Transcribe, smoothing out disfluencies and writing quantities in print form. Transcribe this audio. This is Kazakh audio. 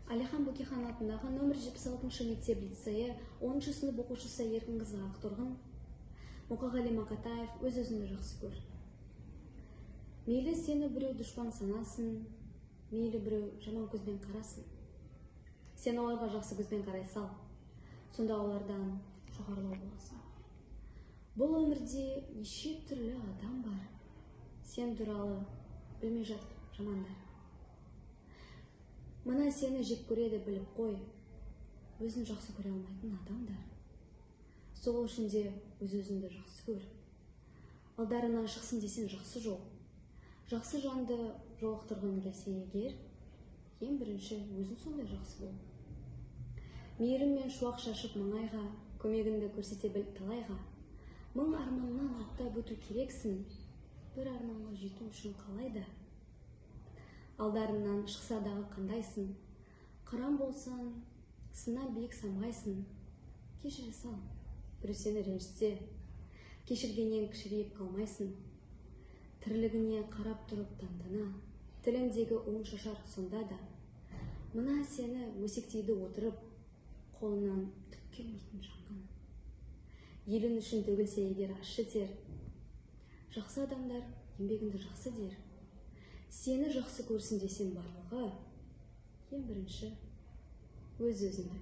Әлихан Бөкейхан атындағы нөмір 76 мектеп лицейі 10 сынып оқушысы Еркінқызы Ақтұрғын. Мұқағали Мақатаев, «Өз өзіңді жақсы көр». Мейлі сені біреу дұшпан санасын, мейлі біреу жаман көзбен қарасын, сен оларға жақсы көзбен қарай сал, сонда олардан жоғарылау боласың. Бұл өмірде неше түрлі адам бар, сен туралы білмей жатыр жамандар. Мына сені жек көреді, біліп қой, өзін жақсы көре алмайтын адамдар. Сол үшін де өз өзіңді жақсы көр. Алдарынан шықсын десең жақсы жол, жақсы жанды жолықтырғың келсе егер, ең бірінші өзің сондай жақсы бол. Мейірім мен шуақ шашып маңайға, көмегіңді көрсете біл талайға. Мың арманнан аттап өту керексің бір арманға жету үшін қалай да. Алдарыңнан шықса дағы қандайсың, қыран болсаң, сыннан биік самғайсың. Кешіре сал біреу сені ренжітсе, кешіргеннен кішірейіп қалмайсың. Тірлігіне қарап тұрып таңдана, тіліңдегі уын шашар сонда да. Мына сені өсектейді отырып, қолынан түк келмейтін жанған. Елің үшін төгілсе егер ащы тер, жақсы адамдар еңбегіңді жақсы дер. Сені жақсы көрсін десең барлығы, ең бірінші өз өзіңді